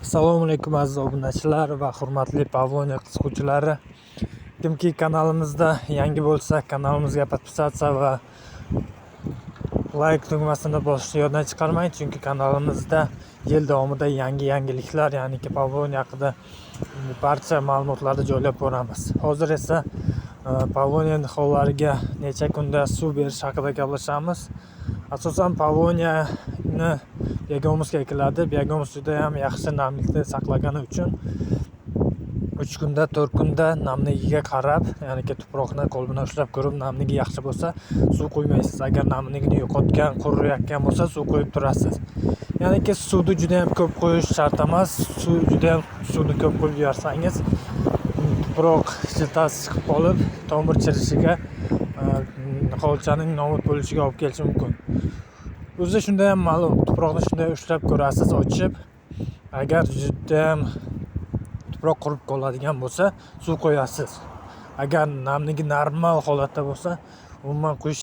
Assalomu alaykum, aziz obunachilar va hurmatli Pavlonia qiziquvchilari. Kimki kanalimizda yangi bo'lsa, kanalimizga подписаться va layk tugmasini bosishni yoddan chiqarmang, chunki kanalimizda yil davomida yangi yangiliklar, ya'niki Pavlonia haqida barcha ma'lumotlarni joylab boramiz. Hozir esa Pavlonia nihollariga necha kunda suv berish haqida gaplashamiz. Asosan Pavloniani biogumusga ekiladi. Biogumus juda ham yaxshi namlikni saqlagani uchun 3 kunda, 4 kunda namligiga qarab, ya'niki tuproqni qo'l bilan ushlab ko'rib, namligi yaxshi bo'lsa, suv quymaysiz. Agar namligini yo'qotgan, quriyotgan bo'lsa, suv quyib turasiz. Ya'niki suvni juda ham ko'p quyish shart emas. Suv juda ham, suvni ko'p quyib yuborsangiz, tuproq jiltasi chiqib qolib, tomir chirishiga, niholchaning nobud bo'lishiga olib kelishi mumkin. O'zi shunda ham ma'lum, tuproqni shunday ushlab ko'rasiz, ochib, agar judayam tuproq qurib qoladigan bo'lsa, suv qo'yasiz. Agar namligi normal holatda bo'lsa, umuman quyish